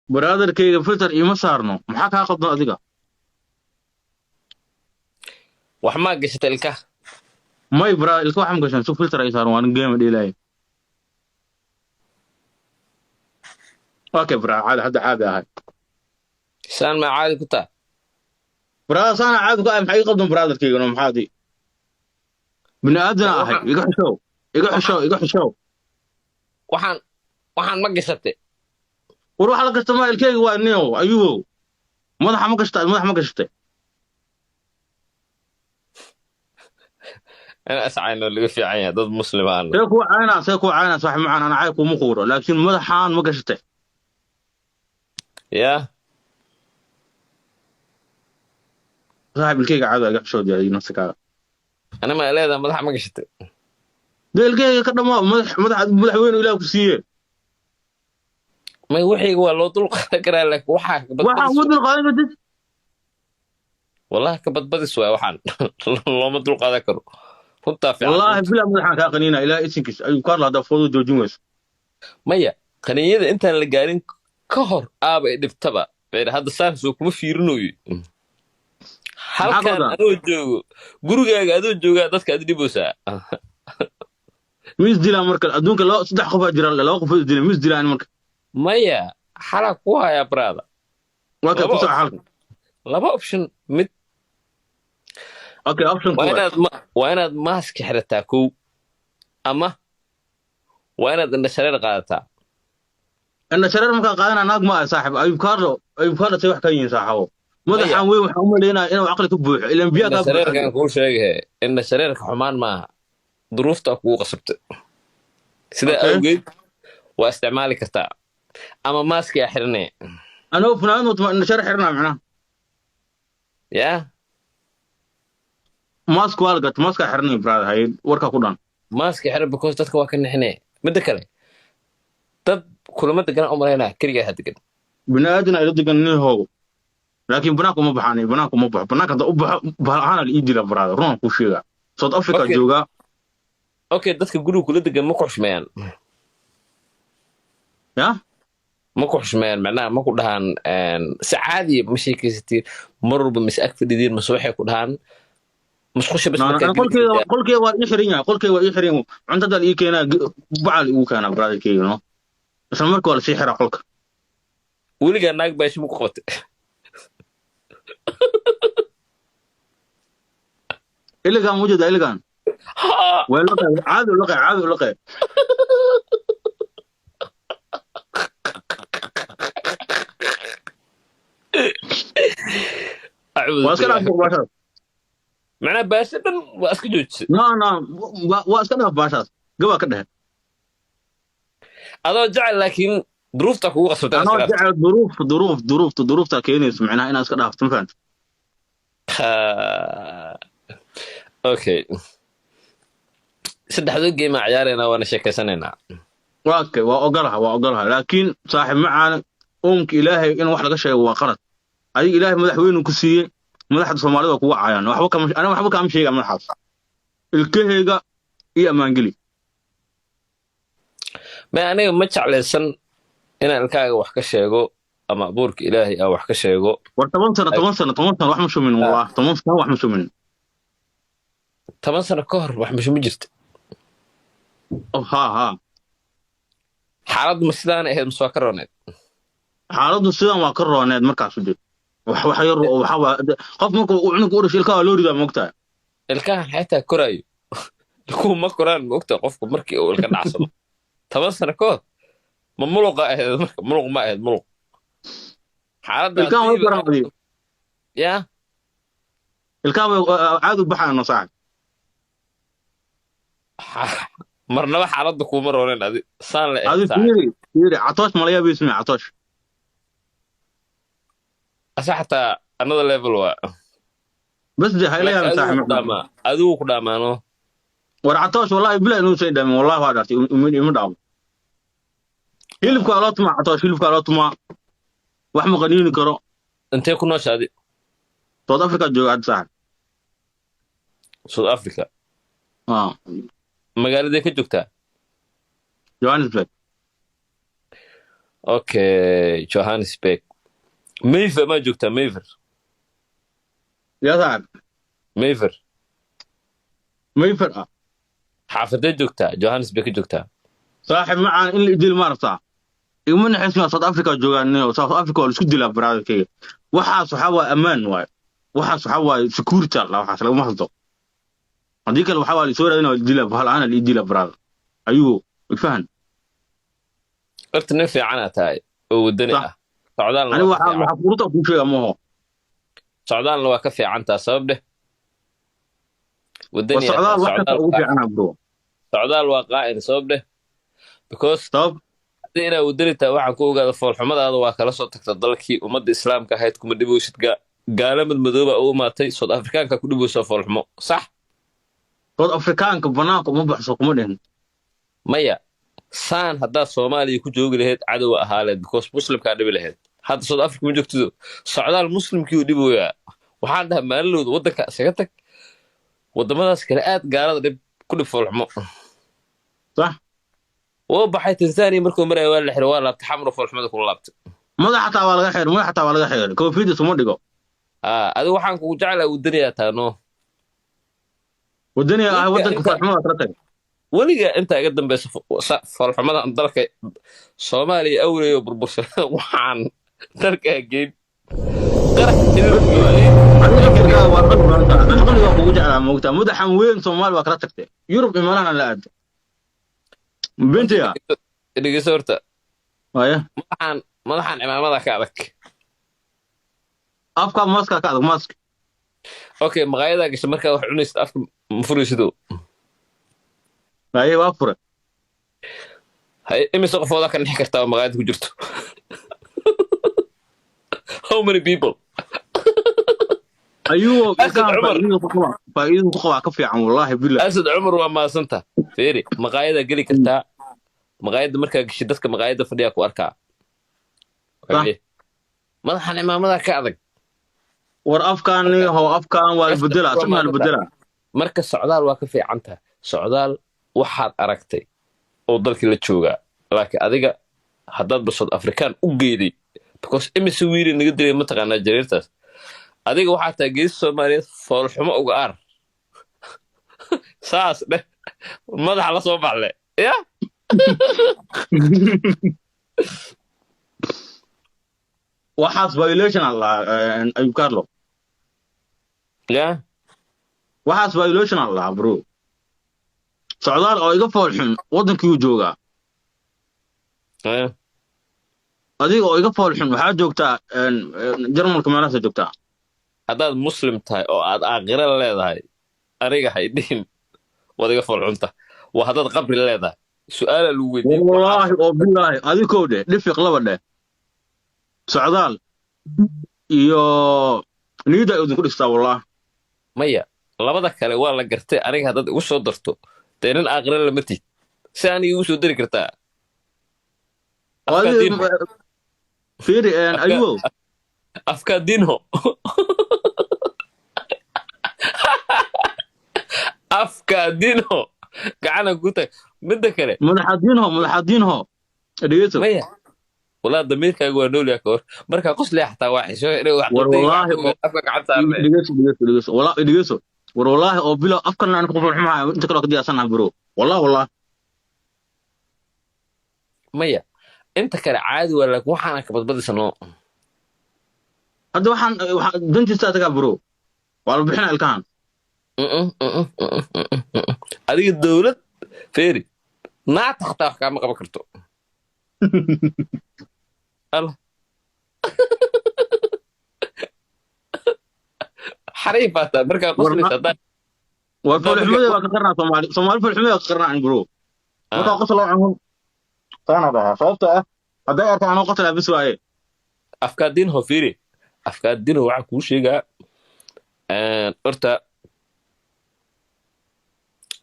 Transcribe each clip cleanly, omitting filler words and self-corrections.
Brotherkayga, filter iima saarno. Maxaa kaa qabdan adiga? Wax maa gashata ilkaha? May brother, ilka waxaan gashan su filter ay saaran, waan game dheelaya. Okay brother, caadi hadda, caadi ahay. Saan maa caadi ku taa? Brother, saana caadi ku ahay. Maxaa ii qabdan brotherkayga? No, maxaa adi bini aadana ahay. Iga xishow, iga xishow, iga xishow. Waxaan ma gashatay? War waxa la gashta ma ilkayga waa nio Ayubow. Madaxa ma gashta? Madaxa ma gashatay? Ina iscayno laga fiican yahay, dad muslima aan. See kuu caynaa, see kuu caynaa, saaxiib macaan? Ana cay kuuma quuro, laakiin madaxaan ma gashatay? Yaa. Saaxiib, ilkayga caadi waa, iga xishood yahay nafsikaaga. Ana ma leedahay madaxa ma gashatay? Dee ilkayga ka dhamaa. Madax, madax, madaxweyne Ilaah ku siiye. May, wixiiga waa loo dul qaadan karaa, laakiin waxaa ka waxaa badbadis. ugu dul qaadan kartid. Wallahi ka badbadis waay, waxaan looma dul qaadan karo, runtaa fiican. Wallaahi bilaa madaxaan kaa qaniina, Ilaah isinkiis ayuu ka hadla haddaa foodo joojin weyso. Maya, qaniinyada intaan la gaarin ka hor aaba i dhibtaba. Beer hadda saan soo kuma fiirinayo. Maxaa ka Halkan wadaa? Adoo joogo gurigaaga, adoo joogaa dadka aad dhiboosaa. Ma isdilaan marka? Adduunka laba saddex qof aa jira, laba qof oo isdilaan ma isdilaan marka? Maya, xalaa ku hayaa, brother. Waa kay Laba ku soco option. Xalka. Laba option mid. Okay, option Waa ku waay. inaad waa inaad maaski xirataa kow, ama waa inaad indho shareer qaadataa. Indha shareer markaa qaadana naag ma ah, saaxib Ayub Carlo. Ayub Carlo, say wax ka yihiin, saaxabo? Madaxaan Maya. weyn waxaan u malaynaya inuu caqli ka buuxo, ilaan biyaa Indho kaa buuxo. shareerkan kuu sheegay, indho shareerka xumaan maaha, duruuftaa kugu qasabtay sidaa awgeed waa isticmaali kartaa, ama maaski aa xiranaya. Anoo funaanad wato ma indha shareer xiranaa macnaha? Yaa. Mask waa la gata, maskaa xiranaya brother. Hay, warka ku dhan. Maaski xiran because dadka waa ka nixinaya. Midda kale, dad kulama degan u malaynaa, keligaa ha degan. Bini aadan ayla degan nin hoogo, laakiin banaanka uma baxaan, banaanka uma baxo. Banaanka hadda u baxo, bahal ahaan la ii dila brother, runaan kuu sheegaa. South Africa joogaa. Okay, dadka guriga kula degan ma ku xushmeeyaan? Ya. Ma ku xushmeeyaan macnaha? Ma ku dhahaan si caadiya ma sheekaysatiin mar walba, mise ag fadhidiin, mase waxay ku dhahaan musqusha bas No, no, markaa geli qolkeyga kartaa? Qolkeyga waa ii xiran yahay, qolkeyga waa ii xiran yahay. Cuntada la ii keenaa, bacal igu keenaa brotherkeyga, no, isla marka waa lasii xiraa qolka. Weligaa naag baashi ma ku qabatay? Iligaan mujeeda, iligaan. Haa. Waa laqay, caadi u laqay, caadi u laqay. Acuudu Waa iska billah. dhaaf baashaas. Macnaha baasha dhan waa iska joojisay? No, no, waa iska dhaaf baashaas, gabaa ka dhehe. Adoo jecel laakiin duruuftaa kugu qasabtay inaad Anoo iska dhaafto. jecel, duruuf, duruuf, duruufta, duruufta keenayso macnaha inaad iska dhaafto, ma fahamtid? Okay, saddexdoo game aan ciyaaraynaa, waana sheekaysanaynaa. Waa okay, waa ogolaha, waa ogolaha, laakiin saaxiib macaana, uunka Ilaahay in wax laga sheego waa qalad. Adiga Ilaahay madaxweynu ku siiyey, madaxda Soomaalida waa kugu caayaan. Waxba kama, aniga waxba kaama sheega madaxaas. Ilkaheyga iyo ammaangeli. Ma aniga ma jeclaysan inaan ilkaaga wax ka sheego ama abuurka Ilaahay aan wax ka sheego. War 10 sano, 10 sano, 10 sano wax ma shumin, wallah, 10 sano wax ma shumin. 10 sano ka hor wax mashuma jirta? Oh, ha ha. Xaaladdu ma sidaana ahayd mase waa ka rooneed? Xaaladdu sidan waa ka rooneed markaas u jeed. Wax yar oo waxa waa qof markuu uu cunuga u dhashay ilkaha waa loo ridaa, moogtahay. Ilkahan xitaa koraayo, ilkuhu ma koraan, ma ogtahay? Qofku markii uu ilka dhacsado 10 sano ka hor, ma muluqa ahayd marka? Muluq ma ahayd, muluq xaaladda. Ilkahan way Haddiiba koraan adiga. Yaa. Ilkaha way caadi u baxayaan, saaxib. Marnaba xaaladda kuuma roonen, adi saan la Adi ahayd, saaxib. Fiiri, fiiri, Catoosh malayaa bismi Catoosh. Asa xataa another level waa. Bas de hayla Laakiin yaabin adigu saaxib. ku dhaamaa, adigu ku dhaamaano. War Catoosh wallahi bilaa inuusan dhaamin, wallahi waa dhaartay, ima dhaamo. Hilibka waa loo tumaa Catoosh, hilibka waa loo tumaa, wax ma qaniini karo. Intee ku noosha adi? South Africa jooga hadda, saaxib. South Africa? Ah. Magaaladee ka joogtaa? Johannesburg. Okay, Johannesburg, Mayfair maa joogtaa? Mayfair? Yaa saaxib? Mayfair. Mayfair ah. Xaafadee joogtaa? Johannesburg ka joogtaa? Saaxib macaan, in la idil ma rabtaa? Iguma naxisna. South Africa joogaan. South Africa waa la isku dilaa, brotherkayga. Waxaas waxaa waaye ammaan waaye. Waxaas waxaa waaye security la. Waxaas laguma hadlo. Haddii kale waxaa waa la soo raadina, waa la dilaa, bahal ahaan la dilaa, brother. Ayuu ifahan. Horta nin fiicanaa tahay oo wadani ah. Socdaalna ani waa ka waxaa fiican. Waxaa furta kuu sheega maho. Socdaalna waa ka fiicantaa. Sabab dheh. Waa Wadani aa socdaal tahay. wax kasta Socdaal ugu fiicanaa, bro. Socdaal waa qaa'in. Sabab dheh, because sabab. Haddii inaa wadani tahay waxaan ku ogaada foolxumadaada waa kala soo tagta dalkii. Ummadda Islaamka ahayd kuma dhibowsid. Gaala madmadooba u imaatay, South Afrikaanka ku dhibowsa foolxumo, sax? South Afrikaanka banaanka uma baxso, kuma dhihin. Maya, saan haddaad Soomaaliya ku joogi lahayd, cadowa ahaa lahayd, because muslimkaa dhibi lahayd. Hadda South Africa ma joogtido, socdaal muslimkii u dhiboyaa. Waxaan dhahaa maalinlowda waddanka isaga tag, waddamadaas kale aad gaalada dhib ku dhib foolxumo. Sax. Wuu baxay. Tanzania markuu maraya waa la xiray, waa laabtay, Xamro foolxumada kula laabtay. Madax xataa waa laga xiray, madax xataa waa laga xiray, koofiyadda suma dhigo. Aa, adigu waxaan kugu jeclaa wadaniyaa taa, no? Wadaniga ah. Ninka waddanka inta foolxumada kala tagay. Weliga intaa iga dambeysa foolxumadan dalka Soomaaliya awleeyo burbursan waxaan dalkaa geyn qarax idin geeyey. Adiga laftirkaaga waa qalbi badan tahay. Aqliga kugu jeclaa, moogtaa? Madaxan weyn Soomaali waa kala tagtay, Yurub imalahana la aado bintiya. Dhegeyso horta. Waaya. Madaxan cimaamada ka adag. Afka maska ka adag, mask. Okay, maqaayadaa gasha, markaa wax cunaysid afka ma furaysido? Waaye, waa fure. Hay, imise qofoodaa ka nixi kartaa oo maqaayada ku jirto? How many people? Ayuu Asad ilkaha Cumar. Faa'iidada ku qabaa, faa'iidada ku qabaa ka fiican, wallaahi billah. Asad Cumar, waa mahadsanta. Feeri, maqaayadaa geli kartaa. Maqaayadda markaa gashid, dadka maqaayadda fadhiyaa ku arkaa. Sax. Madaxan cimaamada ka adag. War afkaan ho, afkaan waa la Asad bedelaa. waa Asagna la mahadsanta. bedelaa. Marka socdaal waa ka fiican tahay. Socdaal waxaad aragtay oo dalkii la joogaa, laakiin adiga haddaadba South African u geeday, because imise wiili naga dilay mataqaanaa jariirtaas. Adiga waxaa tahay geesi Soomaaliyeed, foolxumo uga aar, saas dheh, madaxa la soo baxle ya. Waxaas violation aan lahaa, Ayub Carlo. Ya. Waxaas violation aan lahaa, bro. Socdaal oo iga fool xun waddankii joogaa. Adiga oo iga fool xun waxaa joogtaa Jarmalka, meelahaasa joogtaa. Haddaad Muslim tahay oo aad aakhira leedahay, aniga hay dhihin waad iga foolxunta. Waa haddaad qabri leedahay, su-aalaa lagu weydiiyey. Wallaahi oo bilaahi, adikoo dheh dhifiq laba dheh, socdaal iyo niyadda ay idinku dhistaa, wallahi. Maya, labada kale waa la gartay. Aniga haddaad igu soo darto, dee nin aakhira lama tihid. Si aniga igu soo dari kartaa? Oo Afkaa adiga diinho. Fiiri ayuwow. Afkaa diinho, afkaa diinho, gacana ku tag. Midda kale, Madaxadiinho, madaxadiinho, dhegeyso. Maya, walaa damiirkaaga waa noolyaa ka hor. Markaa qoslaya xataa waa xisho inay wax War qaldan yihiin, wallaahi wax afka gacan saarne. Dhegeyso, dhegeyso, dhegeyso, wallahi dhegeyso. War wallaahi oo bilow, afkan aan ku xumahay, inta kale ka diyaarsanaha, bro, wallahi, wallahi. Maya, inta kale caadi waa, laakiin waxaana ka badbadisanoo. Hadda waxaan dantiisa tagaa, bro, waa la bixinaa ilkahan. Adiga dowlad feeri naata xataa wax kaama qaban karto. Allah, xariif baa taa markaa War qoslaysa haddaa war haddaa markaa foolxumada waa ka qarnaa Soomaali, Soomaali foolxumada waa ka qarnaa ani, bro. Markaa qosol oo cunun saana dhahaa, sababta ah hadday arkaan anoo qoslaa bis waaye. Afkaadinho, fiiri, afkaadinho, waxaa kuu sheegaa horta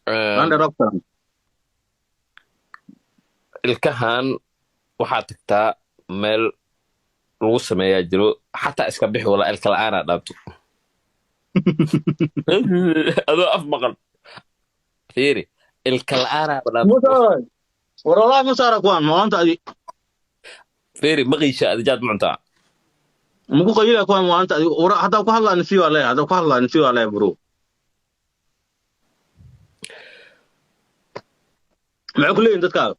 Under rock. Ilkahan waxaa tagtaa meel lagu sameeyaa jiro, xataa iska bixi. Walaa ilka la'aanaa dhaanto adoo af maqan. Fiiri, ilka la'aanaa dhaanto. Musa, war wallahi ma saara kuwaan maanta adi. Feeri, maqiisha adijaad ma cuntaa? Maku qayila kuwa maanta adigu haddaa ku hadlaa nasi waa leeyahay, haddaa ku hadlaa nasi waa leeyahay, bro. Maxay ku leeyihin dadkaaga?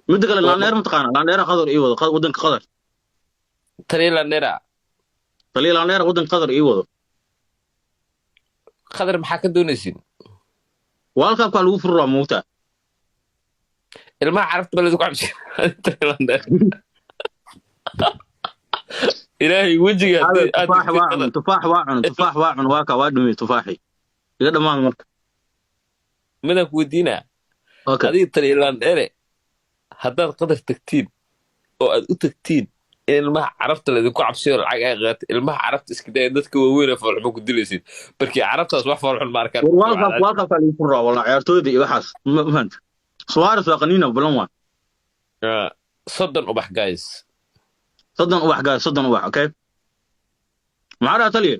Midda kale, laandheer mataqaana? Laandheera Qadar ii wado, waddanka Qadar. Taliya landheera. Taliya laandheera waddanka Qadar ii wado. Qadar maxaa ka doonaysiin? World Cup-kaa lagu fururaa, moogtaa? Ilmaha carabta ba laidinku cabsi. Taliya landheera, Ilaahay wejiga haddii aad Tufaax digtay waa Qadar cun, tufaax waa cun, tufaax waa cun, waa ka waa dhumay tufaaxii iga dhammaan marka. Midaan ku weydiinaa. Okay. Adiga taliya landheere, haddaad Qadar tagtiin oo aad u tagtiin in ilmaha carabta laydinku cabsiyo, lacag ay qaata, ilmaha carabta iska daya, dadka waaweyn ee foolxumo ku dilaysid. Markii carabtaas wax foolxun ma arkaan. War World Cup, World Cup-kaa lagu fururaa walaa, ciyaartooyda iyo waxaas, ma fahanta? Suarez waa qaniina balan waa. Ah, 30 ubax, guys. 30 ubax, guys, 30 ubax. Okay, maxaa dhaha taliya?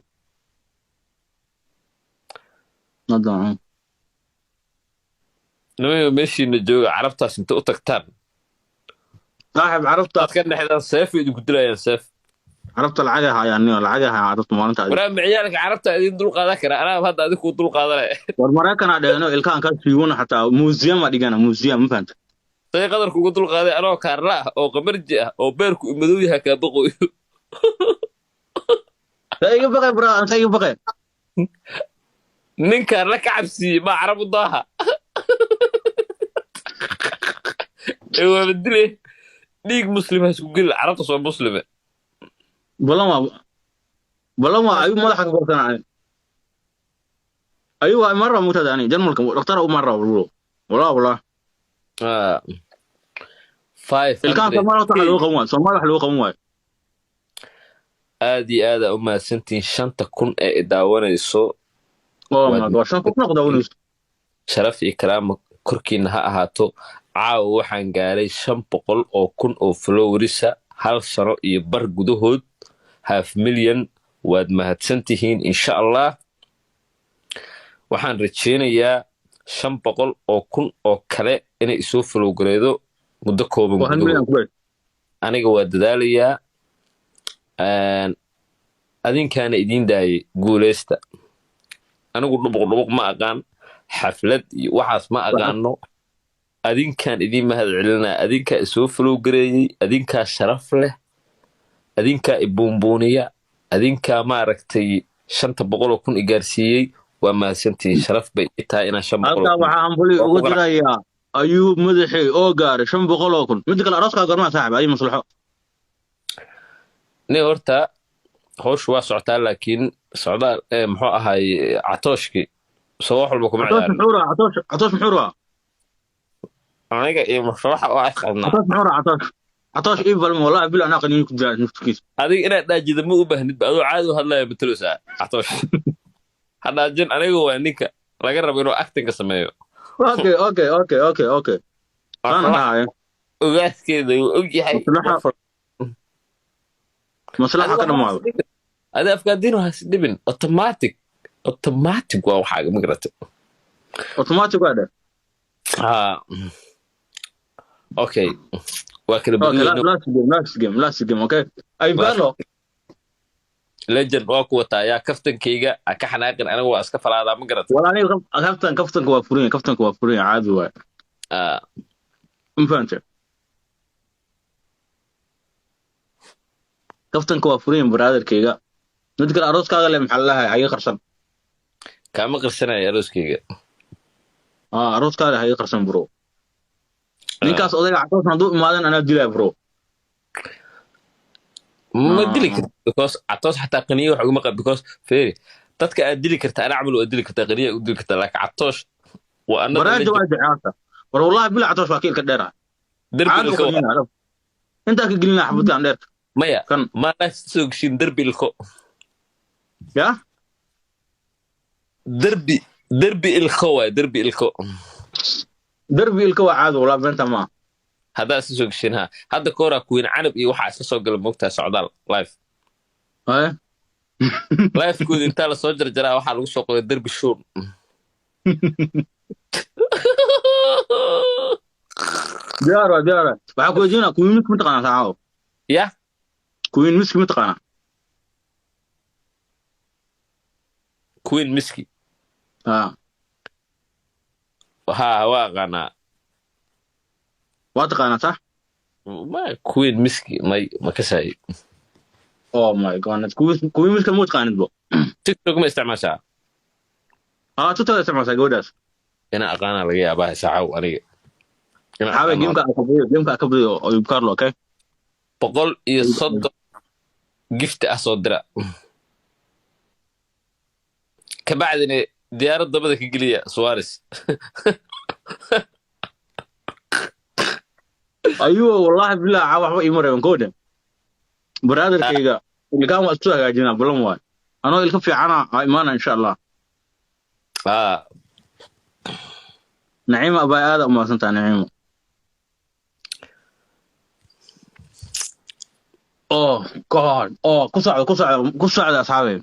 Hadda. Nimayo, meeshiina jooga, carabtaas inta u tagtaan Saaxib, carabta aad ka dhexdaan seef idinku dilayaan, seef. Carabta lacagay hayaan niyo, lacagay hayaan carabta maalinta adiga. Waraa, miciyaalka carabta idin dul qaadan kara? Anaa hadda adigu kuu dul qaadanaya. War Maraykanaa dheeno, ilkahan kaa siiwana, xataa museum aa dhigana, museum, ma fahanta? Say Qadarku ugu dul qaaday anoo kaarla ah oo qamarji ah oo beerku madow yahay, kaa baqoyo? Saa iga baqay, bro, saa iga baqay. Nin kaarla ka cabsiiyey maa carab u daaha ee waaba dile. Dhiig muslim ha isku gelin, carabta soo muslime. Balan waa, balan waa, ayuu madaxa ka korsan ani ayuu waa imaan rabaa mugtaada ani Jarmalka dhakhtar u imaan rabaa, bro, walaa walaa. Ah, five Ilkahan hundred Soomaaliya waxa looga qaban waayo, Soomaaliya wax looga qaban waayo. Aad iyo aad aa u mahadsantihiin 5,000 ee i daawanayso. Oo Waad my God, 5,000 ku daawanayso. Sharaf iyo karaama korkiina ha ahaato. Caawa waxaan gaaray 500,000 oo followerisa hal sano iyo bar gudahood, half million. Waad mahadsantihiin. Insha Allah waxaan rajeynayaa 500,000 oo kale inay isoo follow gareedo muddo kooban Oo hal gudahood. milyan ku gaadh. Aniga waa dadaalayaa. Adinkaana idiin daayay, guuleysta. Anigu dhubuq dhubuq ma aqaan, xaflad iyo waxaas ma aqaano. Adinkaan idiin mahad celinaa, adinkaa isoo follow gareeyey, adinkaa sharaf leh, adinkaa ibuunbuuniya, adinkaa maaragtay 500,000 i gaarsiiyey. Waa mahadsantihiin, sharaf bay ii tahay inaan shan boqol oo Halkaa kun waxaa hambali waa uga ku qanac. dirayaa ayuu madaxii oo gaaray 500,000. Midda kale, arooskaa gormaa, saaxib? Ayi maslaxo. Nin horta hawshu waa socotaa, laakiin socdaal muxuu ahaay, catooshki soo wax walba kuma Catoosh ciyaarin. Muxuu rabaa Catoosh? Catoosh muxuu rabaa? Aniga iyo mashruuxa waa isqabnaa. Catoosh muxuu rabaa? Catoosh, Catoosh ii balma, wallahi bil anaa qaniin ku jiraa naftiisa. Adiga inaad dhaajida ma u baahnid ba, adoo caadi u hadlaya matalusaa catoosh ha dhaajin. Aniga waa ninka laga rabo inuu actingka sameeyo. Okay, saana dhahaya. Ogaaskeeda wuu og yahay. Maslaxa maslaxa ka dhamaado. Adi afkaadiino has dhibin, automatic, automatic waa waxaaga, ma garatay? Automatic waa dheh. Ha, okay, waa kala Okay. badiyeyno. Last game, last game, last game. Okay, ay galo. Legend waa ku wataa yaa kaftankayga ha ka xanaaqin, aniga waa iska falaadaa, ma garatay? Wala aniga kaftan, kaftanka waa furin, kaftanka waa furin, caadi waay. Ah. Ma fahantay? Kaftanka waa furin, brotherkayga. Mid kale, arooskaaga le maxaa lalahay? Haga qarsan. Kaama qarsanaya arooskayga. Ah, arooskaaga haga qarsan, bro. Ninkaas odayga catoosna hadduu imaadan anaa dilaa, bro. Ma dili kartid, because catoos xataa qaniye wax uguma qab, because feri dadka aad dili karta ana camal waa dili kartaa, qaniye u dili kartaa, laakiin catoosh waa another Baraaja legend. Waa jacaasa war, wallahi bila catoosh waa kiilka dheera. Derbi Caadi u ilko. qaniina intaa ka gelinaa xabadkaan dheerka. Maya. Kan. Ma soo geshin derbi ilko. Ya. Derbi, derbi ilko waay, derbi ilko. Derbi ilka waa caadi, wallahi beenta maaha. Haddaa isla soo geshin ha, hadda kooraa kuwiin canab iyo waxaa isla soo gala, moogtaa, socdaal live. Haye. Livekooda intaa lasoo jarjaraa waxaa lagu soo qoray derbi shuun. Diyaar waa, diyaar waa. Waxaa ku weydiinaa, Queen Miski ma taqaanaa, saaxaabo? Ya? Queen Miski ma taqaanaa? Queen Miski? Ah. Haa, waa aqaanaa. Waa taqaanaa, sax? Ma Queen Miski may ma kasaay. Oh my God, Queen Miski ma taqaanid bo? TikTok ma isticmaashaa? Haa, TikTok isticmaashaa gabadhaas. Inaa aqaanaa laga yaabaa, saaxaw, aniga. Inaa Waxaa waye aqaano. Gameka aa ka badiyo, gameka aa ka badiyo, Ayub Carlo, okay? 130 gift ah soo dira, kabacdina diyaarad dabada ka geliya Suarez. Ayuu wallahi billah caa waxba iima reeban koodhe. Brotherkayga ilkaan waa isku hagaajinaa, balan waay, anoo ilka fiicana aa imaana, insha Allah. Naciima abaa, aada umahadsantaha, Naciimo. Oh God, oh, ku socda, ku socda, ku socda, asxaabe.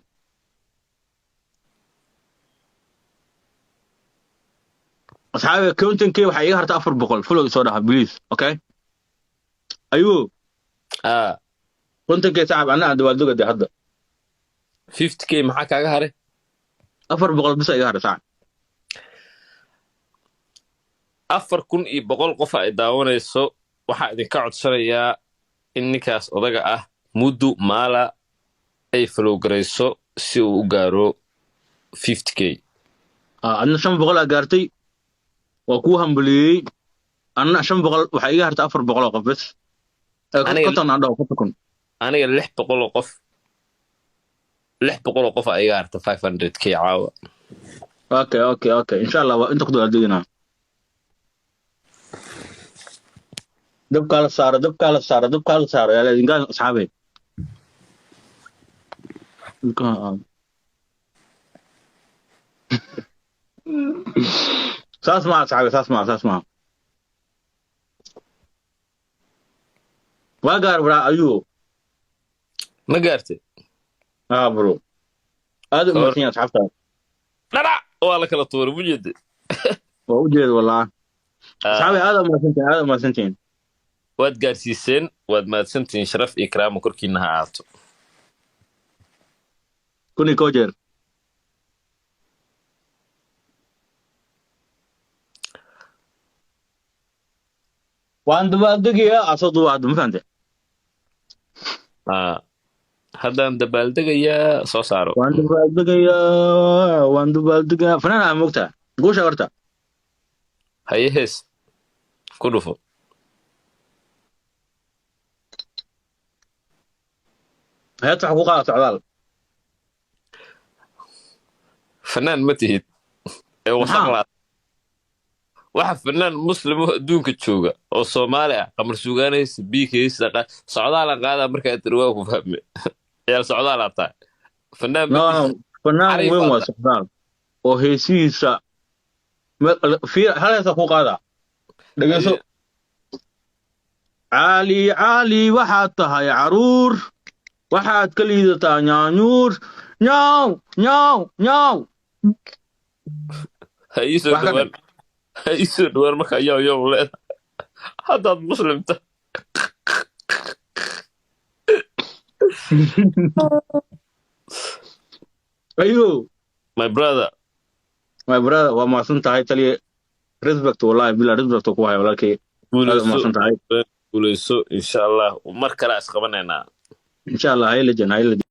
Asxaabe, 50K waxaa iga harta 400. Follow soo dhaha, please. Okay, ayuu. 50K, saaxib, anna aan dabaaldega de hadda. 50K maxaa kaaga haray? 400 bisa iga haray, saaxib. 4100 qof ay daawanayso. Waxaa idinka codsanayaa in ninkaas odaga ah, Muddu Maala, ay follow garayso si uu u gaaro 50K. Ah, adna 500 aa gaartay, waa kuu hambaliyey. Anna 500 waxaa iga harta 400 oo qof bes. 50 aan dhaho, 50,000. Aniga 600 oo qof, 600 oo qof aa iga harta 500K caawa. Okay, insha Allah waa inta ku dabaaldeginaa. Dabkaa la saaro, dabkaa la saaro, dabkaa la saaro, yaa idinkaa, asxaabe. Saas maa, asxaabe, saas maa, saas maa. Waa gaar braa ayuu. Ma gaartay? Ah bro, aad u mahadsan yahay asxaabta. Dhanac waa la kala tuuray, mujeede. Waa u jeeda wallah. Asxaabe, aad u mahadsantihiin, aad u mahadsantihiin. Waad gaarsiiseen, waad mahadsantihiin. Sharaf iyo karaamo korkiina ha ahaato. 1001 jeer. Waan dabaaldegayaa, asoo duuba hadda, ma fahante? Ah, haddaan dabaaldegayaa, soo saaro. Waan dabaaldegayaa, waan dabaaldegayaa. Fanaan ah moogtaa guusha horta. Haye, hees ku dhufo. Heesta waxa ku qaada socdaal. Fanaan ma tihid ee wasaq. Maxaa? Laa waxa fanaan muslim oo adduunka jooga oo Soomaali ah, qamar suugaanaysa, biikaysa, socdaalan qaadaa markaa tiri, waa ku fahme, ciyaal socdaalaa tahay, fanaan ma No, no. tihid. Fanaan Cariif weyn baa waa tahay. Socdaal oo heesihiisa fiir, hal heesa ku qaada, dhegeyso. Haye. Caali caali waxaad tahay caruur, waxaad ka liidataa nyaanyuur, nyaaw nyaaw nyaaw. Ha iisoo Wax ka dhawaan, ha iisoo dhawaan markaa yow yow leedahay haddaad muslimta. Ayo. My brother. My brother, waa mahadsan tahay, taliye. Respect, wallahi billah, respect ku haya walaalkay, aad Guuleyso. Mahadsan tahay. Guuleyso, insha Allah mar kale is qabanaynaa. Insha Allah. Hay legend, hay legend.